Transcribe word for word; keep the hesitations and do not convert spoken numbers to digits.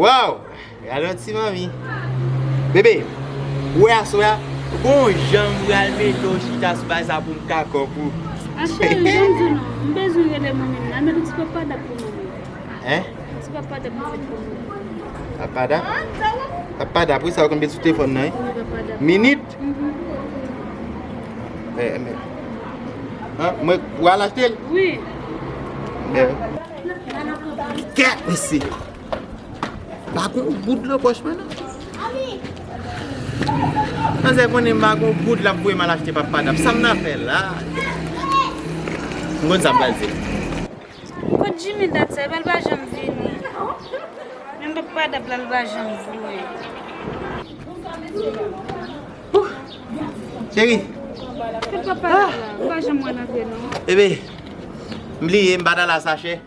Waw! Gade yon ti manmi. Bebe, ou wè aswè a, gon jan m pral mete w chita sou bagay sa pou m ka kòk ou. A cheri, jan m di w non, m bezwen rele manmi m nan, mete yon ti papa dap pou manmi. Hein? Yon ti papa dap mete pou manmi. Papa dap? Papa dap, wi, sa yo konn mete sou telefòn nan, wi. Wi, papa dap. Minit. Mhm. Eh, men. Hein? Mwen, ou al achte l? Wi. Men. Kèt, mesye. Pa gon goud nan pòch mwen, non. Manzè konnen m pa gon goud, l ap voye m al achte papa dap. Sa m nan fè la? M konn sa m pral di. Kot Jimmy dat sa? Epa l pa janm vini. Menm papa dap la, l pa janm voye. Cheri. Kot papa dap la? M pa janm wè l antre, non. Bebe, m bliye, m pa t al a sachè.